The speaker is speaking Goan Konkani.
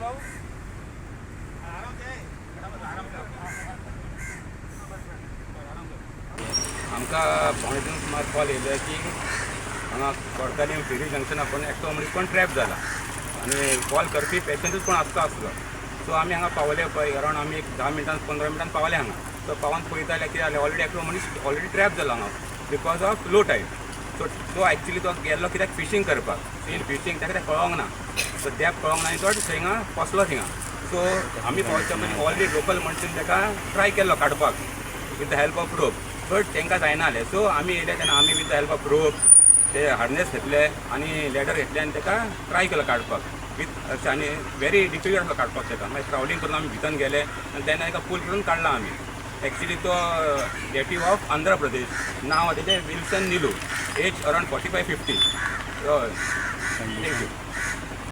बाबू, आराम से, आराम से. आमकां 2:45 सुमार कॉल येयले की हांगा कोडकाली फेरी जंक्शना पण एकटो मनीस कोण ट्रॅप जाला आनी कॉल करपी पॅसेंजर कोण आसता आसलो. सो आमी हांगा पावले पळय, अरावंड आमी एक 10 मिनटान, 15 मिनटान पावले हांगा. सो पावन पळयता जाल्यार कितें जालें, ऑलरेडी एकलो मनीस ऑलरेडी ट्रॅप जालो हांगा because of low tide. So तो एक्चुली तो गेल्लो कित्याक, फिशींग करपाक. इन फिशींग ताका तें कळोंक ना, सो डेप कळोंक ना आनी तो थिंगा फसलो थिंगा. सो आमी पावच्या पयलीं ऑलरेडी लोकल मनशान ताका ट्राय केल्लो काडपाक with the help of rope, but तांकां जायना जालें. सो आमी येयले तेन्ना आमी with the help of rope, ते हार्नेस घेतले आनी लॅडर घेतले आनी ताका ट्राय केलो काडपाक विथ आनी व्हेरी डिफिकल्ट आसलो काडपाक ताका. मागीर क्रावडींग करून आमी भितर गेले आनी तेन्ना ताका पूल करून काडला आमी. एक्चुली तो नेटीव ऑफ आंध्र प्रदेश, नांव तेजें विल्सन निलू, एज अरावंड 45-50. हय, thank you.